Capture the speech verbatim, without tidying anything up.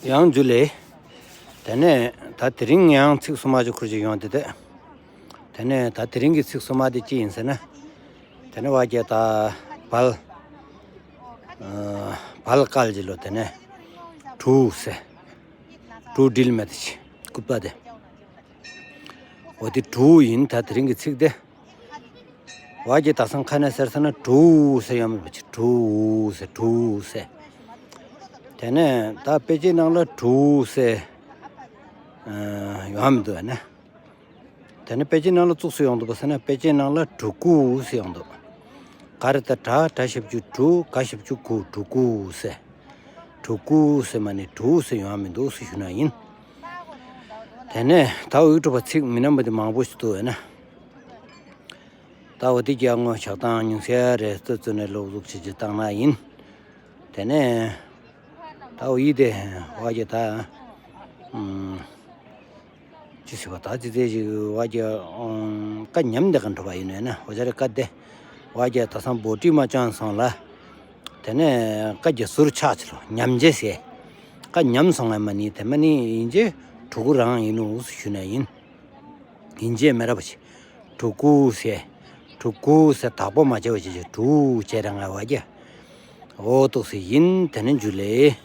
ཡང་ཇུ་ལེ། དེ་ནས་ད་དེ་རིང་ཡང་ཚིག་སོ་མ་ཅིག་ཁུར་ཅིག་ཡོང་དེ་དེ། དེ་ནས་ད་དེ་རིང་གི་ཚིག་སོ་མ་དེ་ཅི་ཡིན་ཟེར་ན། དེ་ནས་བ་གྱ་ད་བལ། ཨ་བལ་དཀར་ཅིག་ལོ། དེ་ནས་གྲུ་ཟེར། གྲུ་དྲིལ་མེད་དེ་ཅི་སྐུད་པ་དེ། འོ་དེ་གྲུ་ཡིན་ད་དེ་རིང་གི་ཚིག་དེ། བ་གྱ་ད་སང་ཁ་ནས་ཟེར་ས་ན་གྲུ་ཟེར་ཡོང་མི་འདུག་པ་ཅིག་གྲུ་ཟེར་གྲུ་ཟེར། དེ་ནས་ད་དཔེ་ཆའི་ནང་ལ་གྲུ་ཟེར་ཡོང་མི་འདུག་ཨ་ན། དེ་ནས་དཔེ་ཆའི་ནང་ལ་ཙུགས་སུ་ཡོང་འདུག་པ་ཟེར་ན་དཔེ་ཆའི་ནང་ལ་གྲུ་གུ་ཟེར་ཡོང་འདུག་ག་རེ་ད་གྲ་གྲ་ཞབས་ཀྱུ་གྲུ་ག་ཞབས་ཀྱུ་གུ་གྲུ་གུ་ཟེར། གྲུ་གུ་ཟེར་མ་ནི་གྲུ་ཟེར་ཡོང་མི་འདུག་ཟེར་ཞུ་ན་ཡིན། དེ་ནས་ད་འུ་ཐུག་པ་ཚིག་མི་སྣང་བ་དེ་མང་པོ་ཞིག་འདུག་ཨ་ན། ད་འོ་དེ་རྒྱ་དངོས་ཆགས་སྟངས་ཉུང་ཤས་རེ་ཙོ་ཙོ་ནས་ལོག་ལུགས་ཆེ་ཆེ་བཏང་ན་ཡིན། དེ་ནས་ད་འོ་ཡི་དེ་བ་གྱ་ད་ཨམ་ཅི་ཟེར་བ་ད་ཅི་ཟེར་ཞིག་བ་གྱ་ཨམ་ཀ་ཉམས་དེ་ག་འགྲོ་བ་ཡིན་ནོ་ན། འོ་ཅ་རེ་ཀ་དེ་བ་གྱ་ད་སང་བོ་ཏི་མ་ཅང་སོང་ལ། དེ་ནས་ཀ་གྱ་ཟུར་ཆག་ཅི་ལོ་ཉམས་རྗེས་ཟེར། ཀ་ཉམས་སོང་ང་མ་ནི་དེ་མ་ནི་ཡིན་རྗེས་གྲུ་གུ་རང་ཡིན་ནོ་ཞུ་ན་ཡིན། ཡིན་རྗེས་མེད་ར་བ་ཅིག་གྲུ་གུ་ཟེར། གྲུ་གུ་ཟེར་དག་པོ་མ་བྱས་པ་ཅིག་གྲུ་བྱས་ར་ང་བ་གྱ། འོ་ཏོག་སེ་ཡིན། དེ་ནས་ཇུ་ལེ།